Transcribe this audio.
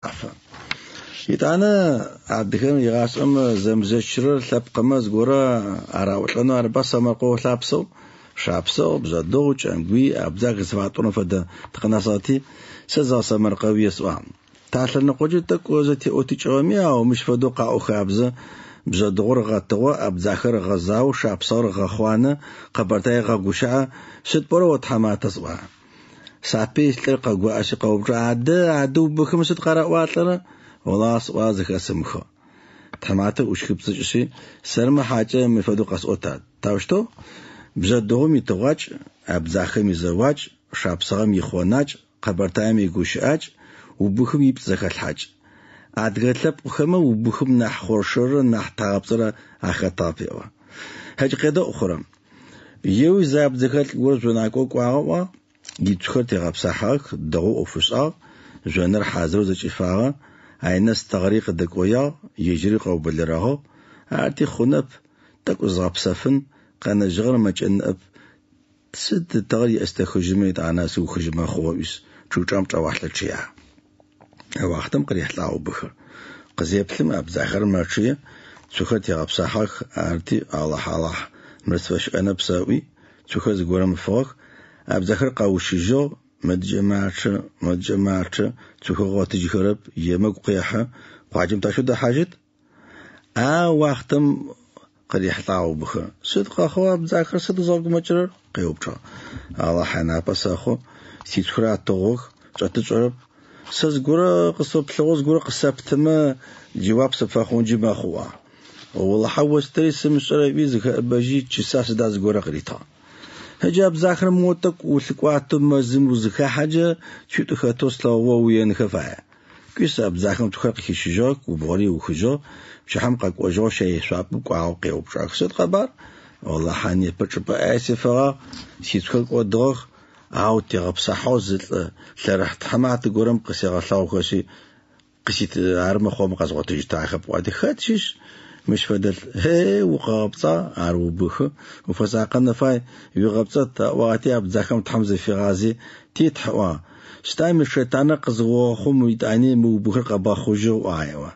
Афэ. Етӏанэ адыгэм егъашӏэм зэмызэщырэр лъэпкъымэ зыгорэ араӏолӏэнэу арыба сэмэркъэу лъапсэу Шапсыгъ, Бжъэдыгъу, Кӏэмгуй, Абдзах зыфатӏорэм фэдэ тыкъынэсыгъэти, сэ зыгъэсэмэркъэуи есӏуагъ. Талъэныкъокӏэ тӏэкӏу зэтеӏотыкӏыгъэми, ау мыщ фэдэу къаӏо хабзэ, Бжъэдыгъур гъэтыгъо, Абдзахэр гъэзау, Шапсыгъэр гъэхъуанэ, Къэбэртаер гъэгущыӏэ, сыд пӏорэ о тхьаматэ сӏуагъэ. Сапэ ис лӏыр къэгуӏэщи къэупчӏэ, Адэ, адэ убыхым сыд къараӏуалӏэрэ? Олахьэ сӏуагъэ зэхэсымыхыгъ. Тхьаматэр ӏущхыпцӏыкӏыщи, сэрмэ хьакӏэ мы фэдэу къэсӏота? Таущтэу? Бжъэдыгъум итыгъуакӏ, Абдзахэм изэуакӏ, Шапсыгъэм ихъонакӏ, Къэбэртаем игущыӏакӏ, Убыхым ипцӏ зэхэлъхьакӏ. Адыгэ лъэпкъхэмэ Убыхым нахь хъоршэрэ нахь тхьагъэпцӏырэ ахэтыгъэп еӏо. Хьакӏ къедэӏу хъурэм. Еуи зы абдзэхэлӏ горэ жъонакӏо кӏуагъэ ыӏуагъ. Ицухэр тегъэпсахьагъэх, дэгъоу ӏоф ышӏагъ, жъоныр хьазырэу зэкӏифагъэ, айнэс тыгъэри къыдэкӏоягъ, ежьыри къэубэлэрэгъыгъ. Арти хъунэп, тӏэкӏу зызгъэпсэфын, къэнэжьыгъэр мэкӏэ ныӏэп. Сыд тыгъэр еӏыстэхыжьымэ етӏанэ сыухыжьымэ хъугъэ ыӏуишъ, чъыг чӏэгъым чӏэгъуалъэ чъыягъ. А уахътэм къырихьылӏагъ убыхыр. Къызеплъым, абдзахэр мэчъые, цухэр тегъэпсахьэх, арти, Алахь, Алахь, мыр сфэщыӏэнэп сэ ыӏуи, цухэр зыгорэм ыфыгъэх, абдзахэр къэущыжьыгъ, мыдыкӏэ мачъэ, модыкӏэ мачъэ, цухэр къыгъотыжьхэрэп, емыкӏу къехьы, къуаджэм таущтэу дэхьажьыт? А уахътэм къырихьылӏагъ убыхыр. Сыд къэхъугъ абдзахэр, сыд узгъэгумэкӏырэр? Къеупчӏыгъ. Алахь напэ сэхъу, сицухэр атыгъух, чӏэтышӏэрэп. Сэ зыгорэ къысфэплъыгъэу зыгорэ къысэптымэ, джэуап сыпфэхъунджи мэхъу ыӏуагъ. Олахьэ остыри сымышӏэрэ ыӏуи зыхэӏэбэжьи чыса сыда зыгорэ къыритыгъ. Ыджы абдзахэр мо тӏэкӏу улъыкӏуатэу мэзым узыхахьэкӏэ цуитӏу хэтэу слъэгъугъэ уенхэ фае. Кӏуи сэ абдзахэм цухэр къыхищыжьыгъэх, губгъори ыухыжьыгъ, пчыхьэм къэкӏожьыгъэу щэешъуапӏэм кӏуагъэу къеупчӏыгъэх. Сыд къэбар? Олахьэ непэ чӏыпӏэ ӏае сифэгъагъ, сицухэр кӏодыгъэх, ау тегъэпсахьэу зы лӏы лъэрыхь тхьаматэ горэм къысегъэлъэгъухэшъи, къысит армэ хъомэ къэзгъотыжьытахэп ыӏуати, хэт щыщ мыщ фэдэлӏ? Е, укъэгъэпцӏагъ, ар убыхы, уфэсакъын фай, уигъэпцӏэт, ыӏуагъэти абдзахэм Тхьэм зыфигъази, ти Тхьэ ыӏуагъ. Сыда мы шэтаныр къызыогъэхъум итӏани мы убыхыр къэбгъэхъужьыгъ ыӏуагъ еӏо.